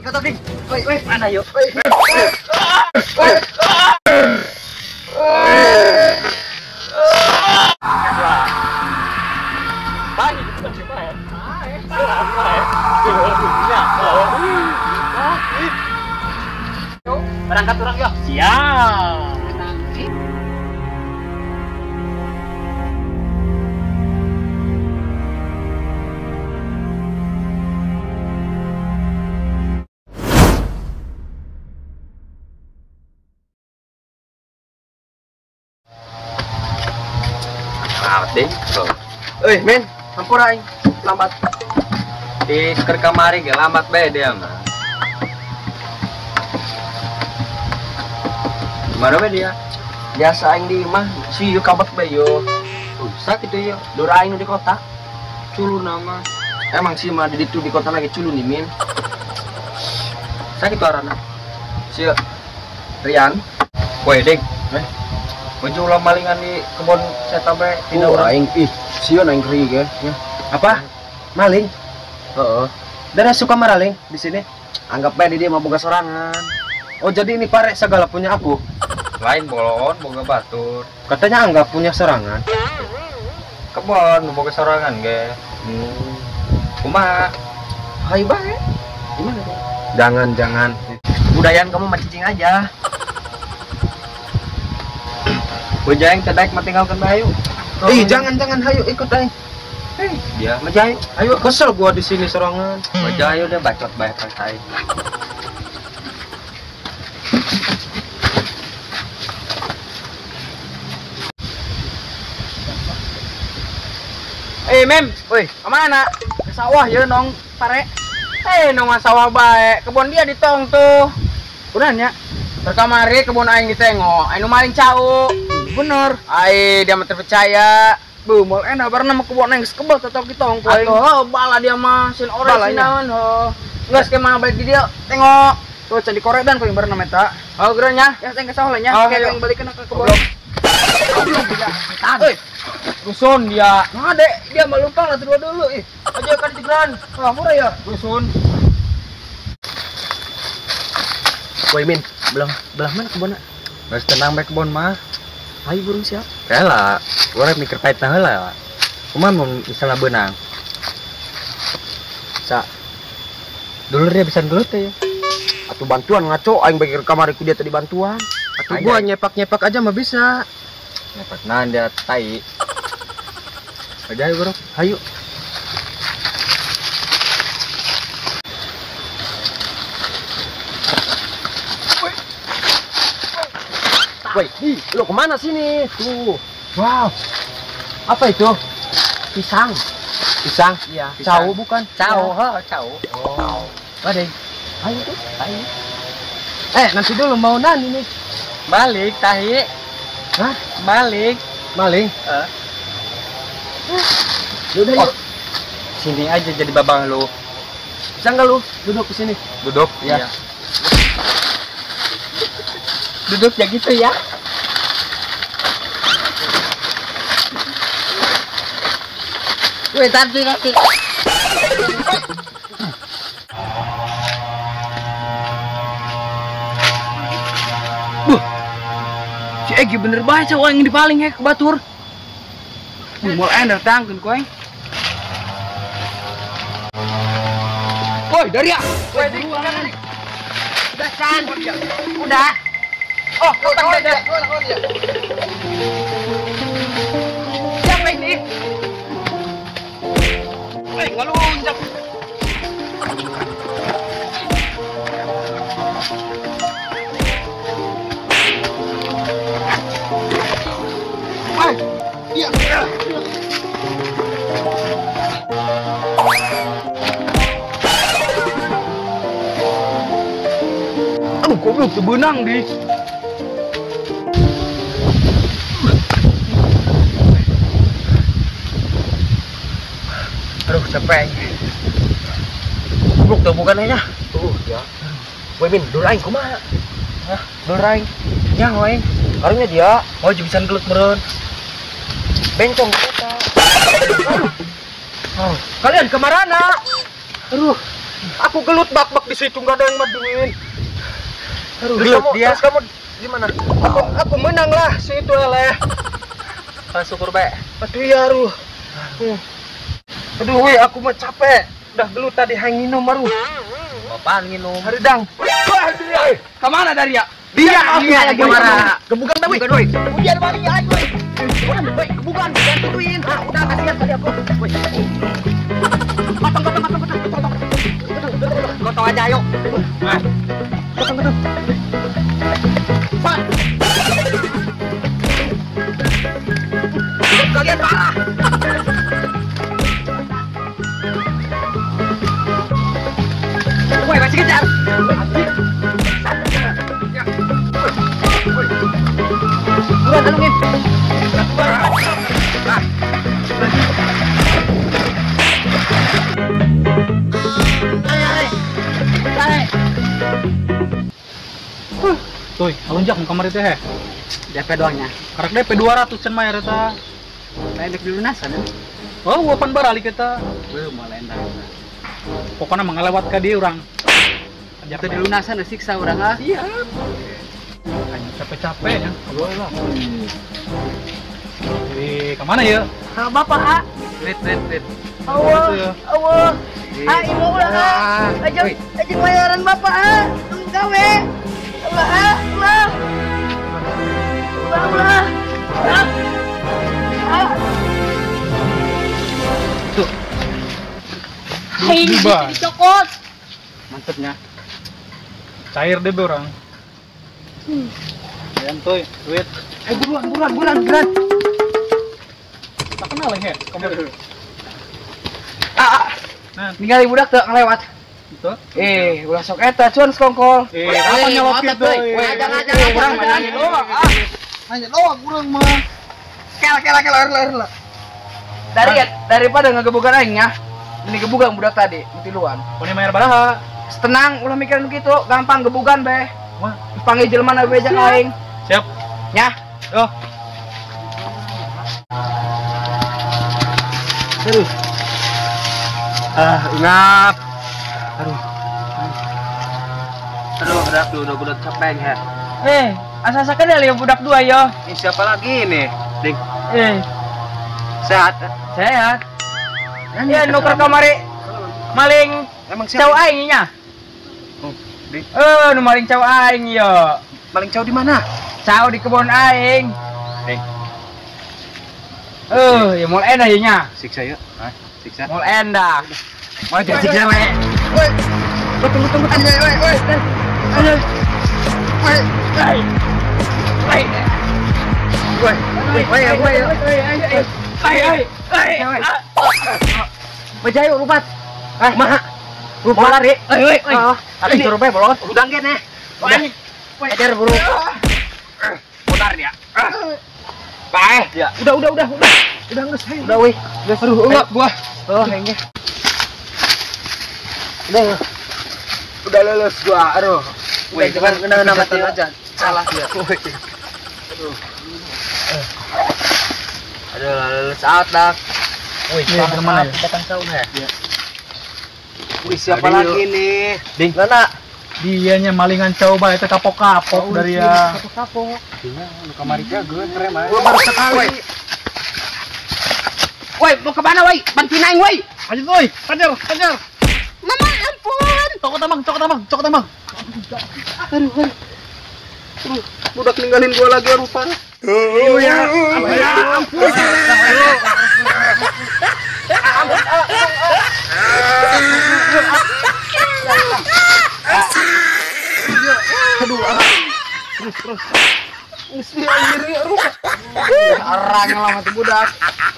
Kata ding. Woi, woi, mana yuk? Woi. Berangkat orang yuk. Siap. Eh, men, hampura aing lambat. Di keur kamari ge lambat bae dia mah. Gimana bae dia? Biasa aing di imah, si yuk kabat bae yo. Rusak itu yo. Dora aing di kota. Culu nama. Emang sih mah di ditu di kota lagi culu nih, min. Sakit arana. Si Rian. Woi, Ding. Eh. Baju ulah malingan di kebun saya bae tidak urang aing ih sieun aing keri ge. Apa? Maling? Heeh. Dari suka maraling di sini. Anggap bae di dia mah boga sorangan. Oh, jadi ini pare segala punya aku. Lain bolon boga batur. Katanya anggap punya sorangan. Kebon boga sorangan ge. Kumaha? Hayu bae. Gimana tuh? Jangan, jangan. Budayaan kamu mah cicing aja. Bujang teh mah tinggalkeun bae hayu. Ih, jangan jangan hayu ikut aing. Hei, dia mah jayu. Ayo kesel gua di sini sorangan. Mah jayu udah bacot bae aing. Eh, Mem, woi, kemana? Ke sawah ya nong pare. Eh, nong sawah bae. Kebun dia ditong tuh. Benernya. Terkamari kebun aing ditengok. Aing nu maling cau. Bener. Ai dia mah terpercaya. Bu, moal enak bareng nama kebun aing geus kebel tetep ditong ku aing. Atuh, bala dia mah sin ore sinaon heuh. Geus ke mana balik di dia tengok. Tuh can dikoredan ku bareng nama eta. Oh, geura nya. Ya aing ke sawah nya. Oke, aing balikeun ke kebun. Hei, rusun dia. Nah, dek, dia mah lumpang lah dua dulu ih. Aja kan digeran. Wah, murah ya. Rusun. Woi, Min, belah mana kebunna? Geus tenang bae kebun mah. Ayo burung siap. Kela, urang mikir pahit nah heula. Kumaha mun misalna beunang? Sa. Dulur dia bisa gelut teh ya. Atuh bantuan ngaco aing bagi kamari ku dia tadi bantuan. Atuh gua nyepak-nyepak aja mah bisa. Nyepak naon dia tai. Aja ayo bro, hayu. Woi, lo kemana sini? Tuh. Wow. Apa itu? Pisang. Pisang? Iya. Cau bukan? Cau, ha, cau. Oh. Ada. Ayo tuh, ayo. Eh, nanti dulu mau nani nih. Balik, tahi. Hah? Balik. Maling? Heeh. Yaudah, yuk. Sini aja jadi babang lu. Bisa nggak lu duduk di sini? Duduk? Iya. Duduk ya gitu ya. Woi, tadi nanti. Buh. Si Egi bener bae cowok yang dipaling he ke batur. Moal enak tangkeun ku aing. Woi, Daria. Woi, dik. Udah, Chan. Udah. Oh, kapan dia? Siapa ini? Eh, ngelunjak. Eh, dia. Aduh, goblok teu beunang di. Aduh, capek. Goblok tuh bukan aja. Tuh, ya. Woi, Min, dul aing kumaha? Hah? Dul aing. Nya, aing. Karunya dia. Oh, bisa gelut meureun. Bencong kota. Aduh. Oh, kalian kemarana? Aduh. Aku gelut bak-bak di situ enggak ada yang maduin. Terus kamu, dia. Terus kamu gimana? Aku menang lah si itu eleh. Syukur bae. Aduh ya aduh. Aduh weh aku mah capek. Udah gelut tadi hang nginum baru. Apaan nginum? Haridang. Kemana dari ya? Dia lagi marah. Gebukan dah weh. Dia balik lagi weh. Weh, gebukan bantuin. Ah, udah kasihan tadi aku. Weh. Potong. Gotong aja ayo. Potong. Pak. Kalian parah. Woi, masih kejar. Buruan tolongin. Tuh, alunjak muka kamar itu heh. DP doangnya. Karek DP 200 can mayar eta. Lain dek dilunasan ya. Oh, wapan baralik eta. Beuh, moal endah. Pokoknya mah ngalewat ka dieu urang. Teu dilunasan siksa urang ah. Iya. Capek-capek ya. Lah. Jadi kemana ya? Ka bapak ah. Rit. Allah, Allah. Ah, ibu ulah ah. Ajeng bayaran bapak ah. Gawe. Allah, Allah. Allah, Allah. Ah. Tuh. Hai, dicokot. Mantepnya. Cair deh orang. Yan tuh, duit. Buruan. Tak kenal ya, kamu. Nah, ninggali budak teu ngelewat. Gitu. Ulah sok eta cuan sekongkol. Apa nyolok gitu? Jangan urang mah nanya doang. Ah. Nanya doang urang mah. Kel ler. Daripada ngegebukan aing nya. Ini gebukan budak tadi, tiluan. Pone mayar baraha. Tenang, ulah mikiran gitu, gampang gebukan be. Wah, panggil jelema na beja ka aing. Siap. Nya. Yo. Terus. Ah, ngap. Aduh. Aduh, budak udah capek ya. Asa-asa kenal ya budak dua yo. Ini siapa lagi ini? Ding. Sehat. Sehat. Ya nuker kamari maling emang siapa? Cau aing nya. Oh, Ding. Nu maling cau aing yo. Maling cau di mana? Cau di kebun aing. Ding. Ya moal endah ieu nya. Siksa ya. Hah? Siksa. Moal endah. Moal jadi siksa we. Woi. Tunggu. Woi, woi. Woi. Woi. Woi. Woi, woi. Woi. Woi. Bejayo lupat. Maha. Lupa lari. Woi, woi. Aku suruh bae bolon. Udang kene. Woi. Ajar buru. Putar dia. Bae. Ya. Udah. Udah geus. Udah weh. Aduh, enggak gua. Oh, kayaknya. Udah. Udah lulus gua. Aduh. Weh, jangan kena mati aja. Salah dia. Aduh. Aduh, lulus out lah. Wih, kemana ya? Datang sauna ya? Iya. Wih, siapa lagi nih? Ding. Mana? Dianya malingan coba itu kapok-kapok dari ya. Kapok-kapok. Iya, lu kamari jago, keren mah. Gua baru sekali. Woi, mau ke mana woi? Bantuin aing woi. Lanjut woi, kejar. Mama, ampun. Cokot tambang. Aduh. Budak ninggalin gua lagi aduh parah. Iya. Ya ampun. Aduh, terus. Mesti anjir aduh. Arang lah mati budak.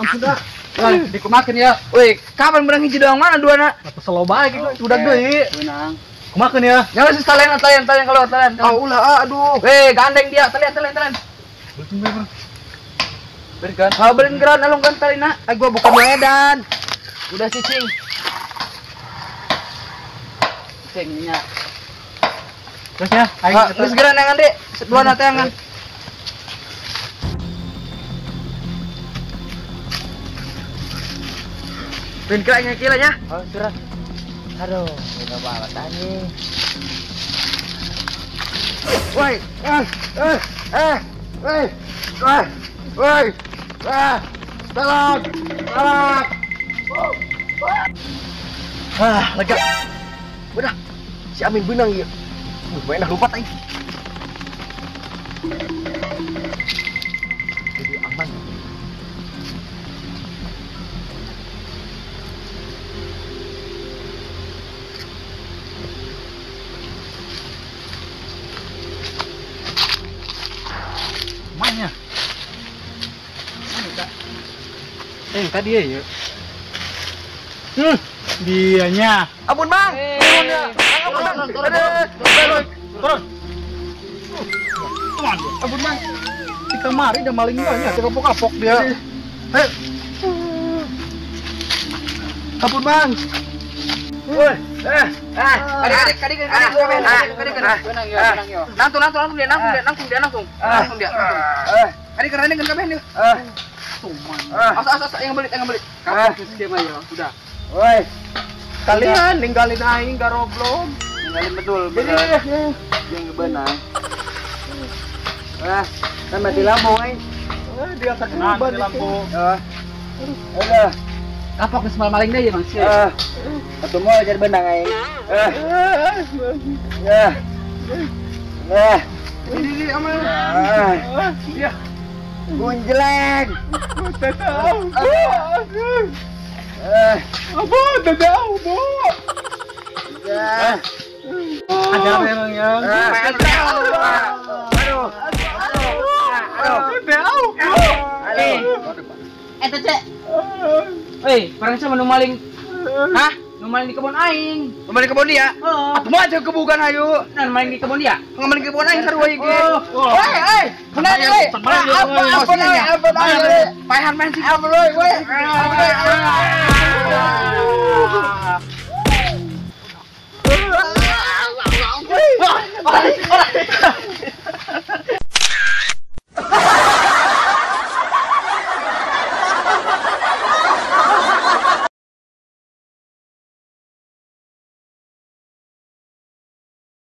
Ampun dah. Lah, dikumakeun ya. Woi, kapan menang hiji doang mana dua na? Atau selo bae gitu, budak deui. Menang. Kumakeun ya. Jangan sih talian keluar talian. Ah ulah, aduh. Weh, gandeng dia, talian. Berikan. Kalau berikan geran alung kan talina. Eh gua bukan Medan. Udah cicing. Cicingnya. Terus ya, aing terus geran yang Andre, dua na tangan. Pin kira nya kira nya. Oh, surah. Aduh, udah banget anjing. Woi, woi, woi, woi, tolong, tolong. Ah, lega. Udah, si Amin benang ya. Lumayan dah lompat aing. Jadi aman. Mainnya. Tadi ya. Dianya. Ampun, Bang. Turun ya. Turun. Turun. Ampun, Bang. Di kamari udah maling banyak, kapok-kapok dia. Ayo. Ampun, Bang. Woi, adik. Langsung dia, langsung dia. Adik keren kan kabeh dia. Asa yang belit. Kapok skema ya, sudah. Woi. Kalian ninggalin aing garoblog. Ninggalin betul. Yang benar. Wah, kan mati lampu aing. Dia kena mati lampu. Udah. Kapok geus maling deui Bang sih. Atuh moal jadi benang aing. Ya. Nah. Ini aman. Ya. Gunjleng. Tahu. Apa tahu, Bu? Ya. Ada memang ya. Aduh. Aduh. Eta cek. Woi, barang sama nu maling. Hah? Nu maling di kebun aing. Nu maling kebun dia? Heeh. Atuh mah aja kebukan hayu. Nah, nu maling di kebun dia. Maling di kebun aing sarua ieu ge. Woi, euy. Bener euy. Apa apa apa. Paehan main sih. Apa euy, woi.